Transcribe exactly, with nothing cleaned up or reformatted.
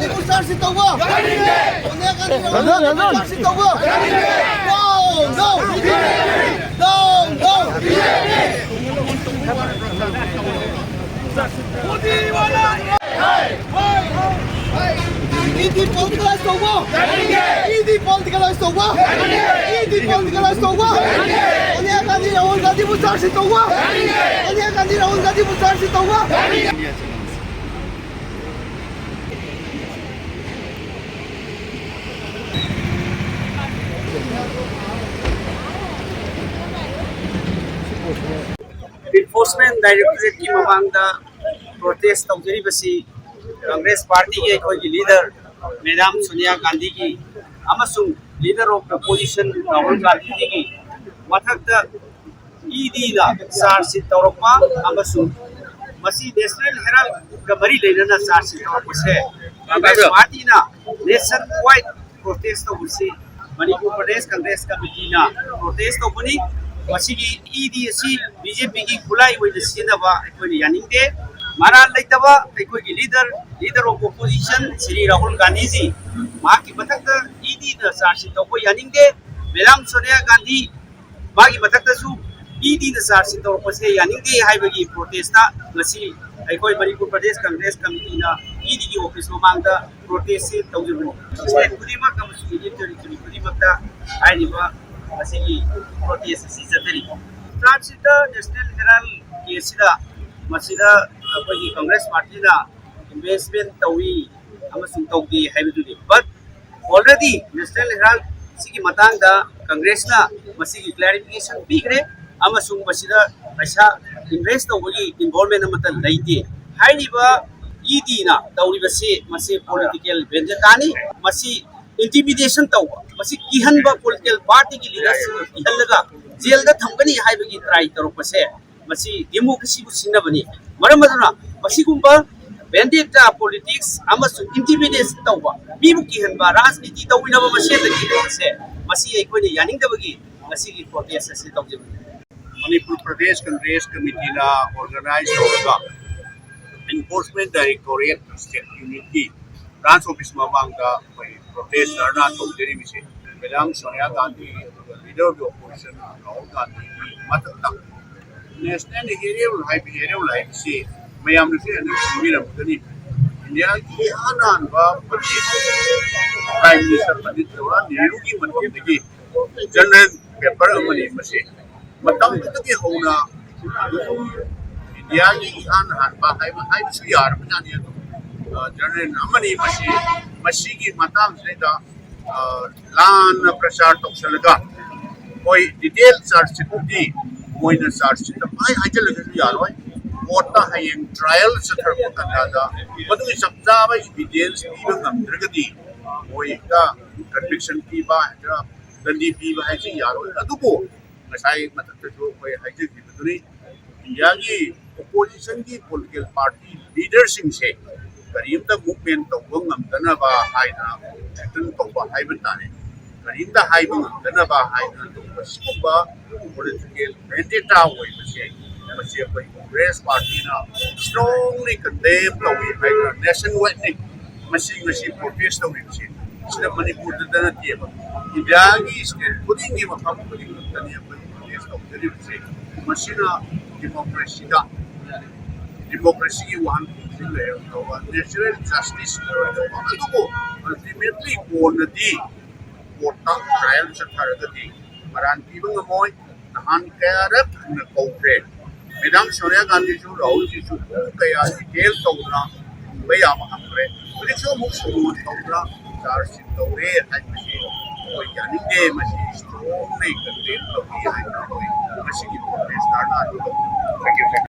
ꯒꯥꯟꯙꯤꯕꯨ charge ꯇꯧꯕ! ꯁꯣꯅꯤꯌꯥ ꯒꯥꯟꯙꯤ, ꯔꯥꯍꯨꯜ ꯒꯥꯟꯙꯤꯕꯨ charge ꯇꯧꯕ! No! No! No! No! Modi ꯋꯥꯂꯥ! ꯏ ꯗꯤ ꯄꯣꯂꯤꯇꯤꯀꯦꯂꯥꯏꯖ ꯇꯧꯕ! ꯏ ꯗꯤ ꯄꯣꯂꯤꯇꯤꯀꯦꯂꯥꯏꯖ ꯇꯧꯕ! ꯏ ꯗꯤ ꯄꯣꯂꯤꯇꯤꯀꯦꯂꯥꯏꯖ ꯇꯧꯕ! ꯁꯣꯅꯤꯌꯥ ꯒꯥꯟꯙꯤ, ꯔꯥꯍꯨꯜ ꯒꯥꯟꯙꯤꯕꯨ ꯆꯥꯔꯖ ꯇꯧꯕ! ꯁꯣꯅꯤꯌꯥ ꯒꯥꯟꯙꯤ, ꯔꯥꯍꯨꯜ ꯒꯥꯟꯙꯤꯕꯨ ꯆꯥꯔꯖ ꯇꯧꯕ! Enforcement Directorate-ꯀꯤ ꯃꯃꯥꯡꯗ protest ꯇꯧꯖꯔꯤꯕꯁꯤ Congress Party-ꯒꯤ ꯑꯩꯈꯣꯏꯒꯤ leader Madam Sonia Gandhi-ꯒꯤ ꯑꯃꯁꯨꯡ leader of the opposition Rahul Gandhi-ꯒꯤ ꯃꯊꯛꯇ E D-ꯅ charge sheet ꯇꯧꯔꯛꯄ ꯑꯃꯁꯨꯡ ꯃꯁꯤ National Herald-ꯀ ꯃꯔꯤ ꯂꯩꯅꯅ charge sheet ꯇꯧꯔꯛꯄꯁꯦ Congress Party-ꯅ nationwide protest ꯇꯧꯕꯁꯤ ꯃꯅꯤꯄꯨꯔ ꯄ꯭ꯔꯗꯦꯁ ꯀꯪꯒ꯭ꯔꯦꯁ ꯀꯃꯤꯇꯤꯅ protest ꯇꯧꯕꯅꯤ꯫ ꯃꯁꯤꯒꯤ E D ꯑꯁꯤ B J P-ꯒꯤ ꯈꯨꯠꯂꯥꯏ ꯑꯣꯏꯅ ꯁꯤꯖꯤꯟꯅꯕ ꯑꯩꯈꯣꯏꯅ ꯌꯥꯅꯤꯡꯗꯦ꯫ ꯃꯔꯥꯜ ꯂꯩꯇꯕ ꯑꯩꯈꯣꯏꯒꯤ leader, leader of opposition Shri Rahul ꯒꯥꯟꯙꯤꯖꯤ, ꯃꯍꯥꯛꯀꯤ ꯃꯊꯛꯇ E D-ꯅ charge sheet ꯇꯧꯕ ꯌꯥꯅꯤꯡꯗꯦ꯫ Madam Sonia Gandhi, ꯃꯥꯒꯤ ꯃꯊꯛꯇꯁꯨ E D-ꯅ charge sheet ꯇꯧꯔꯛꯄꯁꯦ ꯌꯥꯅꯤꯡꯗꯦ ꯍꯥꯏꯕꯒꯤ protest-ꯇ ꯉꯁꯤ ꯑꯩꯈꯣꯏ Manipur Pradesh Congress ꯀꯃꯤꯇꯤꯅ E D-ꯒꯤ office ꯃꯃꯥꯡꯗ protest-ꯁꯤ ꯇꯧꯖꯕꯅꯤ꯫ State ꯈꯨꯗꯤꯡꯃꯛ ꯑꯃꯁꯨꯡ Union Territory ꯈꯨꯗꯤꯡꯃꯛꯇ ꯍꯥꯏꯔꯤꯕ ꯃꯁꯤꯒꯤ protest ꯑꯁꯤ ꯆꯠꯊꯔꯤ꯫ Charge sheet-ꯇ National Herald-ꯀꯤ ꯑꯁꯤꯗ ꯃꯁꯤꯗ ꯑꯩꯈꯣꯏꯒꯤ ꯀꯪꯒ꯭ꯔꯦꯁ ꯄꯥꯔꯇꯤꯅ investment ꯇꯧꯏ ꯑꯃꯁꯨꯡ ꯇꯧꯗꯦ ꯍꯥꯏꯕꯗꯨꯅꯤ꯫ But already National Herald ꯁꯤꯒꯤ ꯃꯇꯥꯡꯗ ꯀꯪꯒ꯭ꯔꯦꯁꯅ ꯃꯁꯤꯒꯤ clarification ꯄꯤꯈ꯭ꯔꯦ ꯑꯃꯁꯨꯡ ꯃꯁꯤꯗ ꯄꯩꯁꯥ invest ꯇꯧꯕꯒꯤ involvement ꯑꯃꯠꯇ ꯂꯩꯇꯦ꯫ ꯍꯥꯏꯔꯤꯕ E D-ꯅ ꯇꯧꯔꯤꯕꯁꯤ ꯃꯁꯤ political vendetta-ꯅꯤ꯫ ꯃꯁꯤ intimidation ꯇꯧꯕ, ꯃꯁꯤ ꯀꯤꯍꯟꯕ, political party-ꯒꯤ leader-ꯁꯤꯡꯕꯨ ꯀꯤꯍꯜꯂꯒ jail-ꯗ ꯊꯝꯒꯅꯤ ꯍꯥꯏꯕꯒꯤ try ꯇꯧꯔꯛꯄꯁꯦ ꯃꯁꯤ democracy-ꯕꯨ ꯁꯤꯡꯅꯕꯅꯤ꯫ ꯃꯔꯝ ꯑꯗꯨꯅ ꯃꯁꯤꯒꯨꯝꯕ vendetta politics ꯑꯃꯁꯨꯡ intimidation ꯇꯧꯕ, ꯃꯤꯕꯨ ꯀꯤꯍꯟꯕ ꯔꯥꯖꯅꯤꯇꯤ ꯇꯧꯃꯤꯟꯅꯕ ꯃꯁꯦꯟꯗꯒꯤ ꯂꯩꯕꯁꯦ ꯃꯁꯤ ꯑꯩꯈꯣꯏꯅ ꯌꯥꯅꯤꯡꯗꯕꯒꯤ ꯉꯁꯤꯒꯤ protest ꯑꯁꯤ ꯇꯧꯖꯕꯅꯤ꯫ ꯃꯅꯤꯄꯨꯔ ꯄ꯭ꯔꯗꯦꯁ ꯀꯪꯒ꯭ꯔꯦꯁ ꯀꯃꯤꯇꯤꯅ organize ꯇꯧꯔꯒ Enforcement Directorate State Unit-ꯀꯤ ꯕ꯭ꯔꯥꯟꯁ ꯑꯣꯐꯤꯁ ꯃꯃꯥꯡꯗ ꯑꯩꯈꯣꯏ ꯄ꯭ꯔꯣꯇꯦꯁ ꯙꯔꯅꯥ ꯇꯧꯖꯔꯤꯕꯁꯤ ꯃꯦꯗꯥꯝ ꯁꯣꯅꯤꯌꯥ ꯒꯥꯟꯙꯤ ꯑꯗꯨꯒ leader of the opposition Rahul ꯒꯥꯟꯙꯤꯒꯤ ꯃꯊꯛꯇ ꯅꯦꯁꯅꯦꯜ ꯍꯦꯔꯣ ꯍꯥꯏꯕ, ꯍꯦꯔꯣ ꯍꯥꯏꯕꯁꯤ ꯃꯌꯥꯝꯅꯁꯨ ꯍꯦꯟꯅ ꯈꯪꯕꯤꯔꯝꯒꯅꯤ꯫ ꯏꯟꯗꯤꯌꯥꯒꯤ ꯏꯍꯥꯟ ꯍꯥꯟꯕ ꯄ꯭ꯔꯥꯏꯝ ꯃꯤꯅꯤꯁꯇꯔ ꯄꯟꯗꯤꯠ ꯖꯋꯥꯍꯔꯂꯥꯜ ꯅꯦꯍꯔꯨꯒꯤ ꯃꯇꯝꯗꯒꯤ ꯖꯅꯔꯦꯜ ꯄꯦꯄꯔ ꯑꯃꯅꯤ ꯃꯁꯤ꯫ ꯃꯇꯝꯗꯨꯗꯒꯤ ꯍꯧꯅ ꯏꯟꯗꯤꯌꯥꯒꯤ ꯏꯍꯥꯟ ꯍꯥꯟꯕ ꯍꯥꯏꯕ, ꯍꯥꯏꯕꯁꯨ ꯌꯥꯔꯕꯖꯥꯠꯅꯤ꯫ ꯑꯗꯨ, ꯑ, ꯖꯅꯔꯦꯜ ꯑꯃꯅꯤ ꯃꯁꯤ꯫ ꯃꯁꯤꯒꯤ ꯃꯇꯥꯡꯁꯤꯗꯩꯗ, ꯑ, ꯂꯥꯟꯅ ꯄ꯭ꯔꯆꯥꯔ ꯇꯧꯁꯤꯜꯂꯒ ꯃꯣꯏ ꯗꯤꯇꯦꯜ ꯆꯥꯔꯖ ꯁꯤꯠꯇꯨꯗꯤ ꯃꯣꯏꯅ ꯆꯥꯔꯖ ꯁꯤꯠꯇ ꯄꯥꯏ ꯍꯥꯏꯖꯤꯜꯂꯒꯁꯨ ꯌꯥꯔꯣꯏ꯫ ꯀꯣꯔꯠꯇ ꯍꯌꯦꯡ ꯇ꯭ꯔꯥꯏꯌꯦꯜ ꯆꯠꯊꯔꯛꯄ ꯇꯥꯟꯖꯥꯗ ꯃꯗꯨꯒꯤ ꯆꯞ ꯆꯥꯕ ꯏꯚꯤꯗꯦꯟꯁ ꯄꯤꯕ ꯉꯝꯗ꯭ꯔꯒꯗꯤ ꯃꯣꯏ ꯍꯦꯛꯇ ꯀꯟꯚꯤꯛꯁꯟ ꯄꯤꯕ, ꯍꯦꯛꯇ ꯗꯟꯗꯤ ꯄꯤꯕ ꯍꯥꯏꯁꯤ ꯌꯥꯔꯣꯏ꯫ ꯑꯗꯨꯕꯨ ꯉꯁꯥꯏ ꯃꯊꯛꯇꯁꯨ ꯑꯩꯈꯣꯏ ꯍꯥꯏꯖꯈꯤꯕꯗꯨꯅꯤ, ꯏꯟꯗꯤꯌꯥꯒꯤ ꯑꯣꯄꯣꯖꯤꯁꯟꯒꯤ ꯄꯣꯂꯤꯇꯤꯀꯦꯜ ꯄꯥꯔꯇꯤ ꯂꯤꯗꯔꯁꯤꯡꯁꯦ ꯀꯔꯤꯝꯇ ꯃꯨꯚꯃꯦꯟ ꯇꯧꯕ ꯉꯝꯗꯅꯕ ꯍꯥꯏꯗꯅ, ꯊ꯭ꯔꯦꯇꯟ ꯇꯧꯕ ꯍꯥꯏꯕ ꯇꯥꯔꯦ, ꯀꯔꯤꯝꯇ ꯍꯥꯏꯕ ꯉꯝꯗꯅꯕ ꯍꯥꯏꯗꯅ ꯇꯧꯕ ꯁꯤꯒꯨꯝꯕ ꯄꯣꯂꯤꯇꯤꯀꯦꯜ ꯚꯦꯟꯗꯦꯇꯥ ꯑꯣꯏꯕꯁꯦ, ꯃꯁꯤ ꯑꯩꯈꯣꯏ ꯀꯣꯡꯒ꯭ꯔꯦꯁ ꯄꯥꯔꯇꯤꯅ ꯏꯁꯇ꯭ꯔꯣꯡꯂꯤ ꯀꯟꯗꯦꯝ ꯇꯧꯏ ꯍꯥꯏꯗꯅ ꯅꯦꯁꯟ ꯋꯥꯏꯗꯅꯤ꯫ ꯃꯁꯤ ꯉꯁꯤ ꯄ꯭ꯔꯣꯇꯦꯁ ꯇꯧꯔꯤꯕꯁꯤ ꯁꯤꯗ ꯃꯅꯤꯄꯨꯔꯗꯇ ꯅꯠꯇꯦꯕ, ꯏꯟꯗꯤꯌꯥꯒꯤ ꯁ꯭ꯇꯦꯠ ꯈꯨꯗꯤꯡꯒꯤ, ꯃꯐꯝ ꯈꯨꯗꯤꯡꯃꯛꯇꯅꯤ ꯑꯩꯈꯣꯏ ꯄ꯭ꯔꯣꯇꯦꯁ ꯇꯧꯖꯔꯤꯕꯁꯦ꯫ ꯃꯁꯤꯅ ꯗꯤꯃꯣꯀ꯭ꯔꯦꯁꯤꯗ, ꯗꯤꯃꯣꯀ꯭ꯔꯦꯁꯤꯒꯤ ꯋꯥꯍꯟꯊꯣꯛꯁꯤꯡ ꯂꯩꯔꯝꯗꯧꯕ, ꯅꯦꯆꯔꯦꯜ ꯖꯁꯇꯤꯁ ꯂꯩꯔꯝꯗꯧꯕ, ꯑꯗꯨꯕꯨ ꯑꯜꯇꯤꯃꯦꯠꯂꯤ ꯀꯣꯟꯅꯗꯤ ꯀꯣꯔꯠꯇ ꯇ꯭ꯔꯥꯏꯌꯦꯜ ꯆꯠꯊꯔꯒꯗꯤ ꯃꯔꯥꯟ ꯄꯤꯕ ꯉꯝꯃꯣꯏ꯫ ꯅꯍꯥꯟ ꯀꯌꯥꯔꯛ ꯍꯟꯅ ꯀꯧꯈ꯭ꯔꯦ꯫ ꯃꯦꯗꯥꯝ ꯁꯣꯅꯤꯌꯥ ꯒꯥꯟꯙꯤꯁꯨ ꯔꯥꯍꯨꯜꯖꯤꯁꯨ ꯄꯨꯡ ꯀꯌꯥ ꯗꯤꯇꯦꯜ ꯇꯧꯗꯅ ꯍꯪꯕ ꯌꯥꯕ ꯍꯪꯈ꯭ꯔꯦ꯫ ꯍꯧꯖꯤꯛꯁꯨ ꯑꯃꯨꯛ ꯁꯨꯃꯣꯟ ꯇꯧꯗꯅ ꯆꯥꯔꯖ ꯁꯤꯠ ꯇꯧꯔꯦ ꯍꯥꯏꯕꯁꯤ ꯑꯩꯈꯣꯏ ꯌꯥꯅꯤꯡꯗꯦ꯫ ꯃꯁꯤ ꯏꯁꯇ꯭ꯔꯣꯡꯂꯤ ꯀꯟꯗꯦꯝ ꯇꯧꯏ ꯍꯥꯏꯅ ꯑꯩꯈꯣꯏ ꯉꯁꯤꯒꯤ ꯄ꯭ꯔꯣꯇꯦꯁ ꯙꯔꯅꯥ ꯑꯗꯨ ꯇꯧꯖꯔꯤ꯫